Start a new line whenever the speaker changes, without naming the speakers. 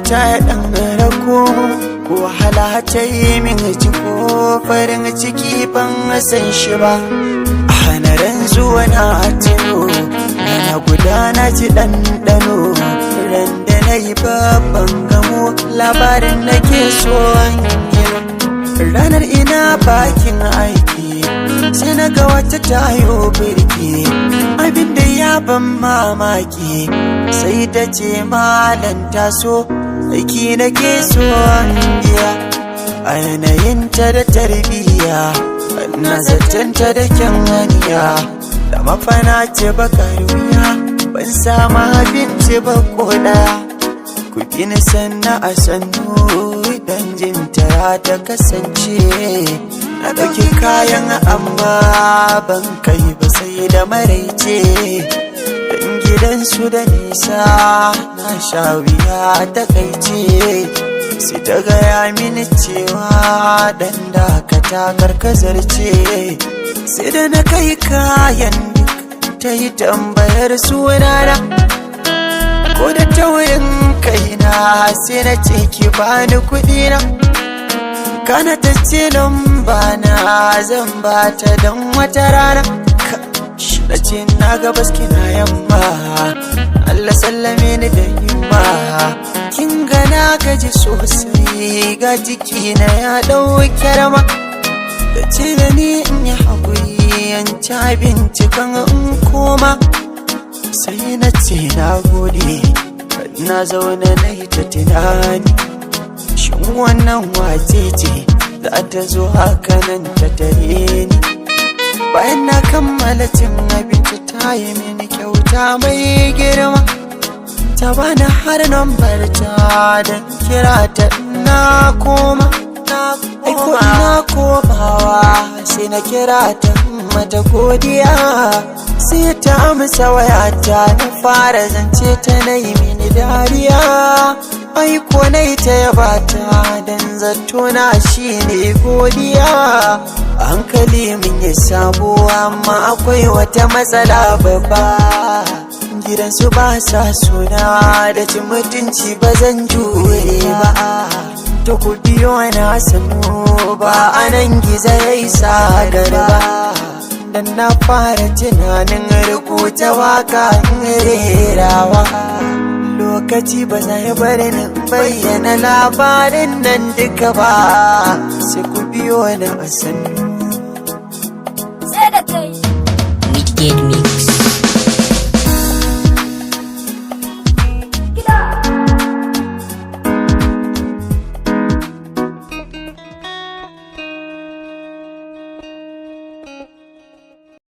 ta ɗan rako, ko wahala ta yi min ciko, farin ciki ban san shi ba. A hanaran zuwa na tuno rana guda na ji ɗanɗano, ran da na yi babban gamo, labarin nake so. Ranar ina bakin aiki, sai na ga wata tayo birki, abinda ya ban mamaki. Sai ta ce, "Malam, taso, aiki nake so biya." A yanayinta da tarbiyya, na zatanta da kyan haniya, da mafana ce bakar wuya, ban samu abinci ba ko ɗaya. Ku gina sanna a sannu dan jinta ta kasance. Na ɗauki kayan amma ban kai ba sai da maraice, dan gidansu da nisa, na sha wuya ta kaice. Sai ta gaya mini cewa, "Dan dakata, karkazarce." Sai da na kai kayan duk, ta yi tambayar sunana. Ko da taurin kaina, sai na ce, "Ki bani kuɗi na." Kana ta ce lamba na zan ba ta don wata rana. Na ce, "Na gabas kina yamma, Allah sallame ni da himma. Kin ga na gaji sosai, ga jiki na ya ɗauki rama." Da ce da ni in yi haƙuri, yan ci abinci kan in koma. Sai na ce, "Na gode." Na zaune na yi ta tunani, shin wannan wace ce za ta zo haka nan ta tare ni? Bayan na kammala cin abinci, ta yi mini kyauta mai girma, ta bani har nambar ta don kira ta na koma. Aiko ina komawa, sai na kira ta mata godiya. Sai ta amsa wayata, na fara zance, ta na yi mini dariya. Aiko na yi ta yaba ta, dan zato na shine godiya. A hankali mun yi sabo, amma akwai wata matsala babba: gidansu ba sa suna da cin mutunci, ba zan jure ba. To ku biyo na sanu, ba anan gizo ya yi sagar ba, dan na fara tunanin rubuta waka in rerawa. Lokaci ba zai bari ni bayyana labarin nan duka ba, sai ku biyo na a sannu.
Sai da kai.
Midgate Mix.